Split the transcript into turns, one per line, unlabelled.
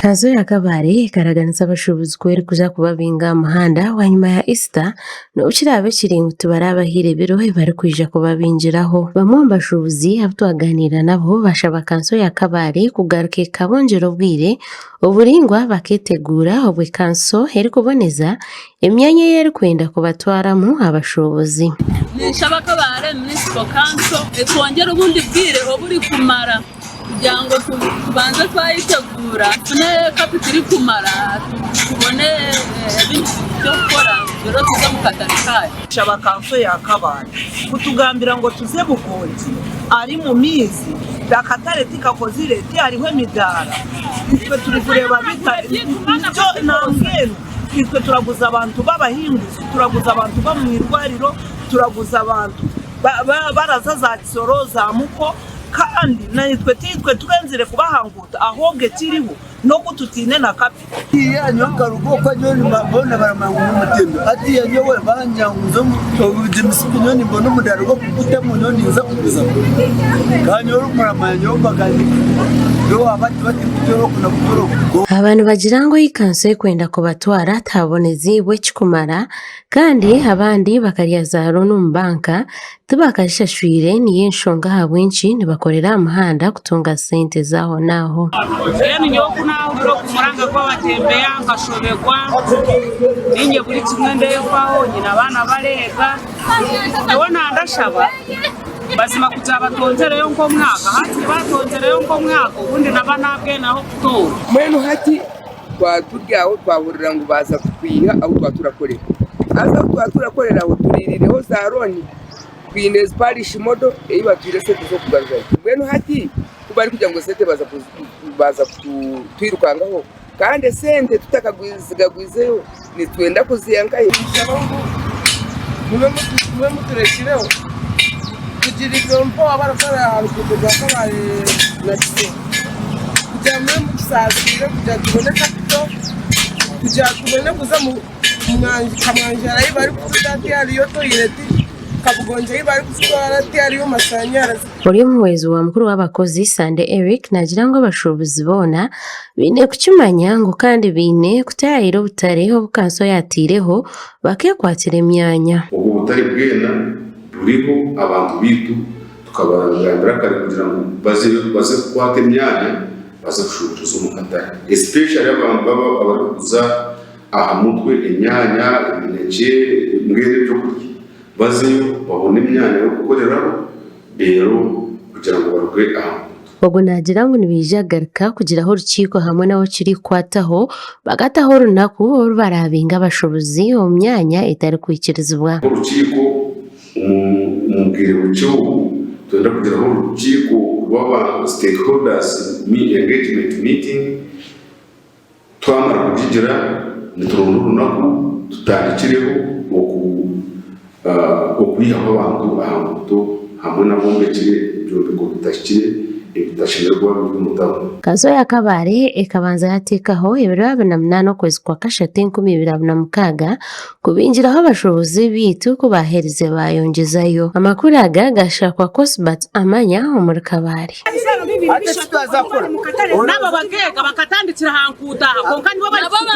Kanso ya Kabale ekaraganisa abashuubuzi ku erikuza kubabinga aha muhanda bwanyima ya Easter n'obu kiraabe kiri ngu tibarabahaire biro ebi barikwija kubabingiraho. Bamwe omu bashuubuzi abu twagaaniira nabo bashaba kanso ya Kabale kugaruka ekabongyera obwire oburaingwa bakeeteguura obwe kanso erikuboneza emyanya ei erikwenda kubatwaramu abashuubuzi.
Ninshaba Kabale Municipal Council etwongyere obundi bwire oburikumara kugira ngu tubanze twayeteguura tufune kapito erikumara tubone ebindi by'okukora reero tuze omu katare kaayo.
Nshaba kanso ya Kabale kutugambira ngu tuze Bugongi ari mu maizi, akatare tikakozire, tihariho emidaara, itwe turikureeba nambwenu itwe turaguza abantu b'abahinguzi, turaguza abantu b'omu irwariro, turaguza abantu baraza za Kisoro, za Muko kandi naitwe tiitwe twenzire kuba aha nguuto ahobwe ekiriho n'oku tutaine na kapito.
Hatiiya nyowe nkaruga okwo nyowe boona baramanya ngu n'omutembe. Hatiiya nyowe bangira ngu nze omu misipi nyowe nimbona omudaara gw'okugutamu nyowe ninza kuguzamu. Kandi nyowe muramanya nyowe mbaga nyowe waaba batikutora oku nakutora oku.
Aba nibagira ngu ei kanso erikwenda kubatwara tihaboneziibwe ekikumara kandi abandi bakarya za looni omu banka Tibakazishashwire niyo enshonga ahabw'enki nibakorera aha muhanda kutunga sente z'aho n'aho.
Mbwenu nyowe ku naahurira ogu muranga gw'abatembeya nkashobegwa, niinye buri kimwe ndeefaho, nyine abaana bareega. Nyowe nandashaba mazima kugira batwongyereyo nk'omwaka, hati baatwongyereyo nk'omwaka obundi naba naabwine ah'okutuura.
Mbwenu hati twaba turi aho twahurira ngu baaza kutwiha ahu twaba turakorera. Haza ahu twaba turakorera aho turiirireho za looni, twine ezi parish model ei batuhaire esente z'okugaruzayo. Mbwenu hati ku barikugira ngu esente baaza kutwirukangaho kandi esente tutakazigagwizeyo nitwenda kuziiha nkahi?
Ninshaba ngu mube mube muturekireho kugira itwe mpo abarikukora aha ruguuto rwa Kabale na Kisoro kugira mube mutusaasiire kugira tubone kapito kugira tubone kuza Kamwanjara ahu barikututa tihariyo toyireti, Kabugongi ahu barikututwara tihariyo mashanyarazi.
Ori omuhwezi wa mukuru w'abakozi, Sande Eric naagira ngu abashuubuzi boona baine kukimanya ngu kandi baine kutayaayira obutare obu kanso yaateireho bakeekwatira emyanya.
Obwo butare bwena buriho abantu baitu tukabagambira kare kugira ngu bazeyo baze kukwata emyanya baze kushuuburiza omu katare especially abantu abarikuguza aha mutwe enyaanya, eminekye mbwenu ebyokurya bazeyo babone emyanya y'okukoreraho reero kugira ngu baruge aha nguuto.
Ogu naagira ngu nibaija kugaruka kugiraho orukiiko hamwe n'abu kirikukwataho bakataho orunaku oru baraabinge abashuubuzi omu myanya etarikwikirizibwa.
Orukiiko omu bwire bukye obu nitwenda kugiraho orukiiko rw'aba stakeholders engagement meeting. Twamara kugigira, nituronda orunaku tutandikireho okwihaho abantu aha nguuto hamwe n'abombekire ebyombeko bitahikire ebitashemereire kuba biri omu tawuni.
Kanso ya Kabale ekabanza yateekaho ebiro 28 okwezi kwa kashatu 2026 kubingiraho abashuubuzi beitu ku baaherize baayongyezayo. Amakuru aga gaashakwa Cosbert Amanya omuri Kabale.
N'abo bageega bakatandikira aha nkuuto aha kwonka nibo bari.